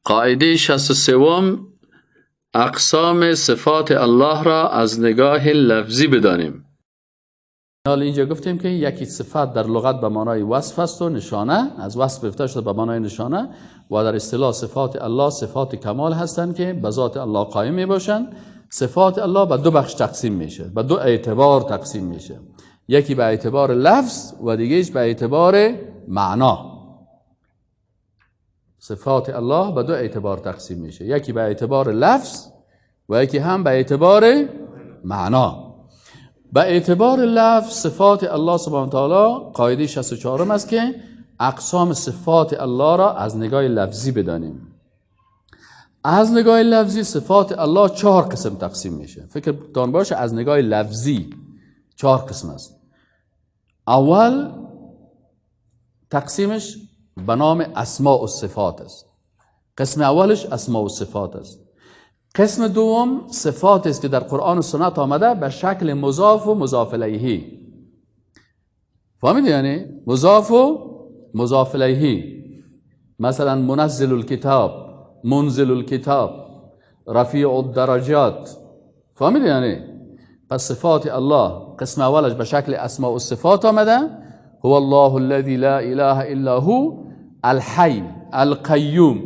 قاعده 63، اقسام صفات الله را از نگاه لفظی بدانیم. حالا اینجا گفتیم که یکی صفت در لغت به معنای وصف است و نشانه، از وصف گرفته شده به معنای نشانه، و در اصطلاح صفات الله صفات کمال هستند که به ذات الله قائم می باشند. صفات الله به دو بخش تقسیم میشه، به دو اعتبار تقسیم میشه، یکی به اعتبار لفظ و دیگهش به اعتبار معنا. صفات الله به دو اعتبار تقسیم میشه، یکی به اعتبار لفظ و یکی هم به اعتبار معنا. به اعتبار لفظ صفات الله سبحانه تعالی قاعده 64 است که اقسام صفات الله را از نگاه لفظی بدانیم. از نگاه لفظی صفات الله 4 قسم تقسیم میشه. فکر تان باشه، از نگاه لفظی 4 قسم است. اول تقسیمش به نام اسماء و صفات است. قسم اولش اسماء و صفات است. قسم دوم صفات است که در قرآن و سنت آمده به شکل مضاف و مضاف الیه. فهمیدی؟ یعنی مضاف و مضاف الیه. مثلا منزل الکتاب، منزل الکتاب، رفیع الدرجات. فهمیدی؟ یعنی پس صفات الله قسم اولش به شکل اسماء و صفات آمده، هو الله الذي لا اله الا هو الحی القیوم.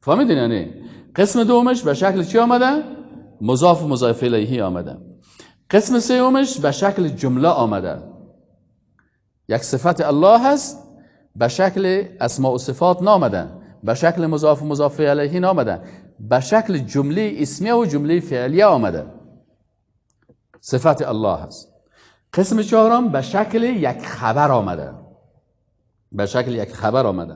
فهمیدین؟ یعنی قسم دومش به شکل چی آمده؟ مضاف و مضاف الیه آمده. قسم سومش به شکل جمله آمده. یک صفت الله هست به شکل اسماء و صفات نامده، به شکل مضاف و مضاف الیه نامده، به شکل جمله اسمیه و جمله فعلیه آمده. صفت الله هست. قسم چهارم به شکل یک خبر آمده، به شکل یک خبر آمده.